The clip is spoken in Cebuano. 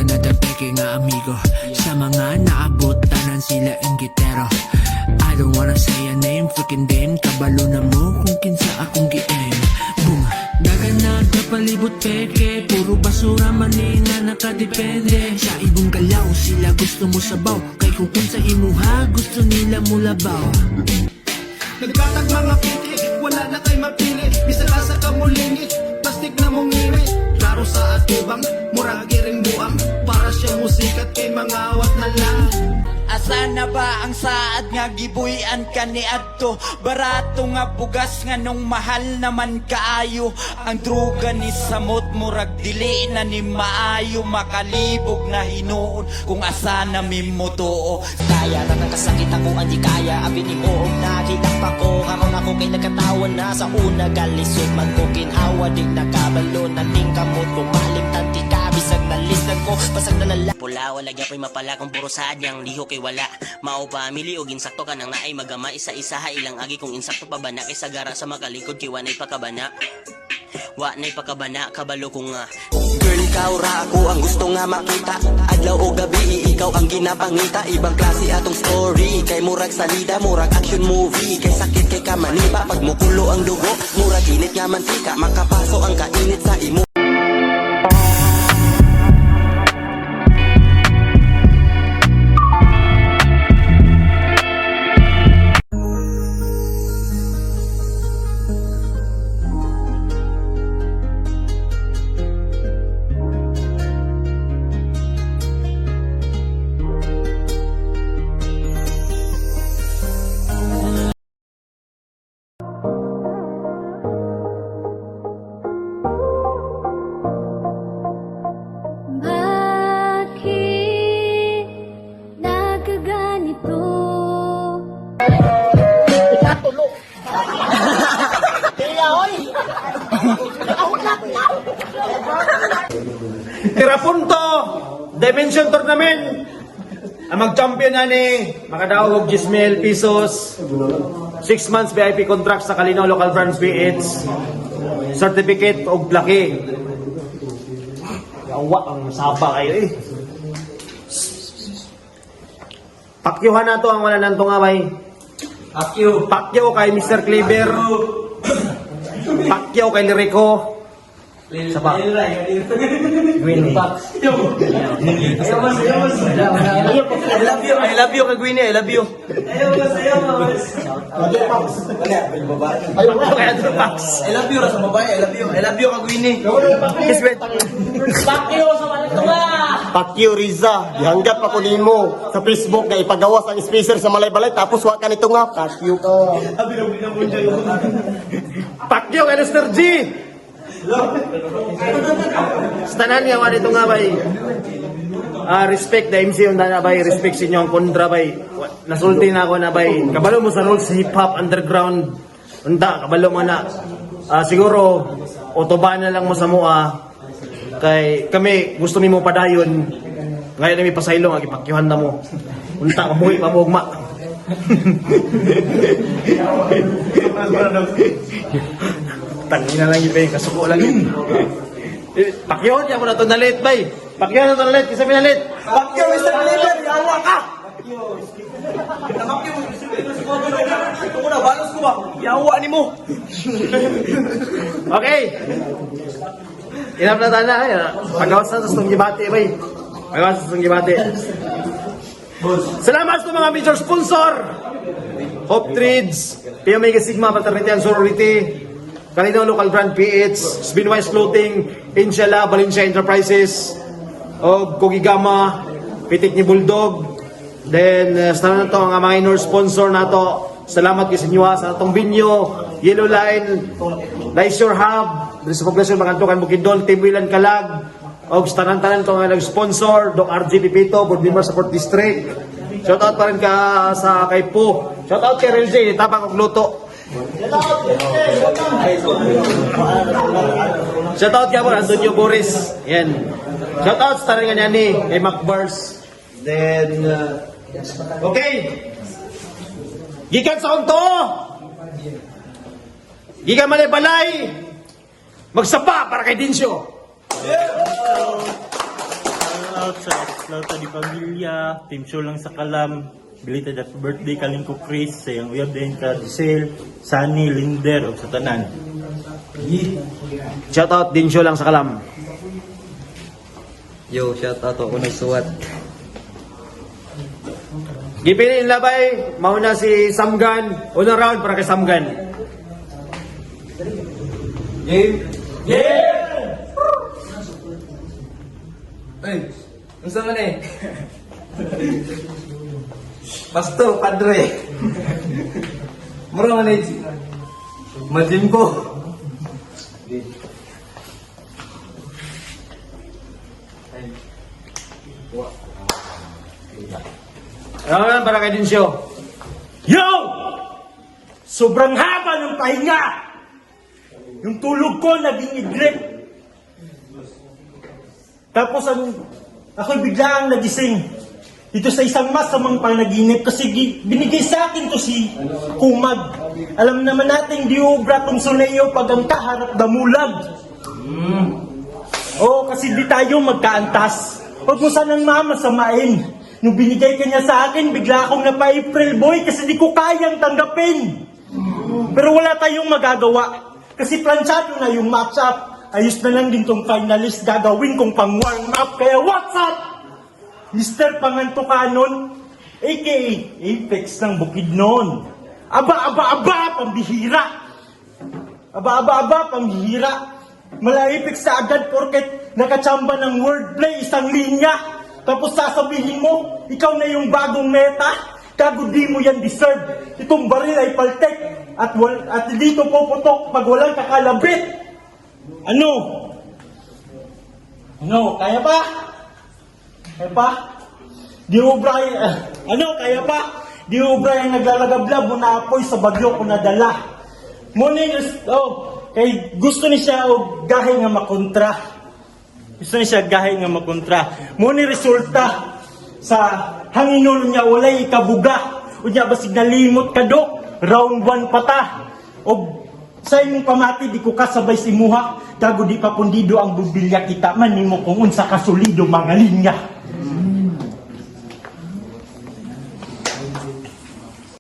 Another peke nga amigo. Sa mga naabot, tanan sila inggitero. I don't wanna say a name, freaking damn. Kabalo na mo kung kinsa akong gi-aim. Boom. Dagan nagkapalibot peke. Puro basura man eh nga nakadepende. Sa ibong galaw, sila gusto mo sabaw. Kay kung unsa imuha, gusto nila mulabaw. Nagkatag mga piki, wala na kay mapili. Bisan asa ka mulingi, plastic na mong ngiwi. Klaro sa atubang, murag iring buang. Para siya musikat kay mga awat na lang. Asa na ba ang saad nga gibuy-an ka ni adto? Barato nga bugas nga nung mahal naman kaayo. Ang druga ni samot murag dili na ni maayo. Makalibog na hinuon kung asa na mimutuo. Kaya na ng kasakit ako ang di kaya. Abi ni mo og nakita pa ko. Karon ako kay nagkatawa na. Sa una galisod man ko ginhawa. Di nakabalo na ning kamot. Bumalik tanti ka bisag nalisdan ko. Basag na nala Pula wala gyapoy mapala kung puro saad niyang lihok kay wala. Mao family og insakto ka nang naay magama isa-isa ha ilang agi kung insakto pa ba na kay sagara sa makalikod kay wanay pakabana. Wa nay pakabana kabalo ko nga. Girl, ikaw ra ako ang gusto nga makita. Adlaw o gabi, ikaw ang ginapangita. Ibang klase atong story. Kay murag salida, murag action movie. Kay sakit kay kamaniba, pag mukulo ang dugo, murag init nga mantika. Makapaso ang kainit sa imo. Bakit nagkaganito? Tirapunto Dimension Tournament. Ang mag-champion na ni makadaog og 10,000 pesos. 6 months VIP contract sa Kalinaw Local Branch PH. Certificate og plaki. Yawa ang saba kayo eh. Pakyuhan na to ang wala nang tungaway. Pakyo. Pakyo kay Mr. Cleaver. Pakyo kay Lirico. Sa pa. Gwini. I love you, I love you kay Gwini, I love you. Kay Andrew Pax. I love you ra sa babae, I love you. I love you kay Gwini. Pakyo Riza, gihanggap ako nimo sa Facebook nga ipagawas ang spacer sa Malaybalay tapos wa ka nito nga Pakyo ka. Pakyo kay Mr. G. Sa tanan nga wala ito nga bay. Ah, respect the MC yung na bay, respect sa inyo ang kontra bay. Nasulti na ako na bay. Kabalo mo sa rules hip hop underground. Unta, kabalo mo na. Ah, siguro otoban na lang mo sa mua. Kay kami gusto nimo padayon. Ngayon na may pasaylo nga gipakyuhan na mo. Unta mabuhi pa mo ugma. Tangina lang yun, bay. Kasuko lang yun. Eh, Pakyaw niya ako na ito nalit, bay. Pakyaw na ito nalit. Kasi pinalit. Pakyo, Mr. Cleaver, yawa ka! Ito ko na, balos ko ba? Yawa ni mo. Okay. Inap na tana. Eh. Pagawas na sa itong gibati, bay. Pagawas sa itong gibati. Salamat sa mga major sponsor! Hope Trades, P Omega Sigma Fraternity and Sorority, Kalinaw Local Brand PH, Spinwise Clothing, Inshallah, Valencia Enterprises, og Kogigama, Pitik ni Bulldog. Then, sa na to, ang minor sponsor nato. Salamat kay sa inyo ha, sa atong Binyo, Yellow Line, Leisure Hub, diri sa Poblacion Magantukan Bukidnon, Team Wilan Kalag, og sa tanan-tanan to nga nag-sponsor, Doc RG Pipito, Board Member Support District. Shout out pa rin ka sa kay Po. Shout out kay Rel J, tabang og luto. Shout out kay Antonio Boris. Yan. Shout out sa tanan nga niya ni kay Mac Bars. Then okay. Gikan sa konto. Gikan Malaybalay. Magsapa para kay Dincio. out sa Flauta di Pamilya, Team Show lang sa Kalam, belated happy birthday kaling ko Chris, sa iyang uyab din ka Giselle, Sunny, Linder, ug sa tanan. Shout out din show lang sa kalam. Yo, shout out ako nagsuwat. Gipili labay, mauna si Samgan. Unang round para kay Samgan. Ay, unsa man eh? Pasto, padre. Mura man eh. Majin ko. Round one para kay Dinsyo. Yo! Sobrang haba ng pahinga! Yung tulog ko naging idlip. Tapos ako bigla ang nagising. Dito sa isang masamang panaginip kasi binigay sa akin to si Kumag. Alam naman natin di obra tong suneyo pag ang kaharap damulag. Oo, kasi di tayo magkaantas. Huwag mo sanang mamasamain. Nung binigay ka niya sa akin, bigla akong napa-April boy kasi di ko kayang tanggapin. Pero wala tayong magagawa. Kasi planchado na yung match up. Ayos na lang din tong finalist gagawin kong pang warm up. Kaya what's up? Mr. Pangantukanon, aka Apex ng Bukidnon. Aba, aba, aba, pambihira! Aba, aba, aba, pambihira! Malaipik sa agad porket nakachamba ng wordplay isang linya. Tapos sasabihin mo, ikaw na yung bagong meta. Kago di mo yan deserve. Itong baril ay paltek. At dito puputok pag walang kakalabit. Ano? Ano? Kaya pa? Kaya pa? Di obra, ano, kaya pa? Di obra yung naglalagablab mo na apoy sa bagyo ko nadala. Morning, oh, kay gusto ni siya og gahi nga makontra. Gusto ni siya gahi nga makontra. Mo ni resulta sa hanginon niya walay ikabuga. Unya basig nalimot ka dok, round 1 pa ta. Og sa imong pamati di ko kasabay si imuha, gago di pa pundido ang bubilya kita man nimo kung unsa ka solido mga linya.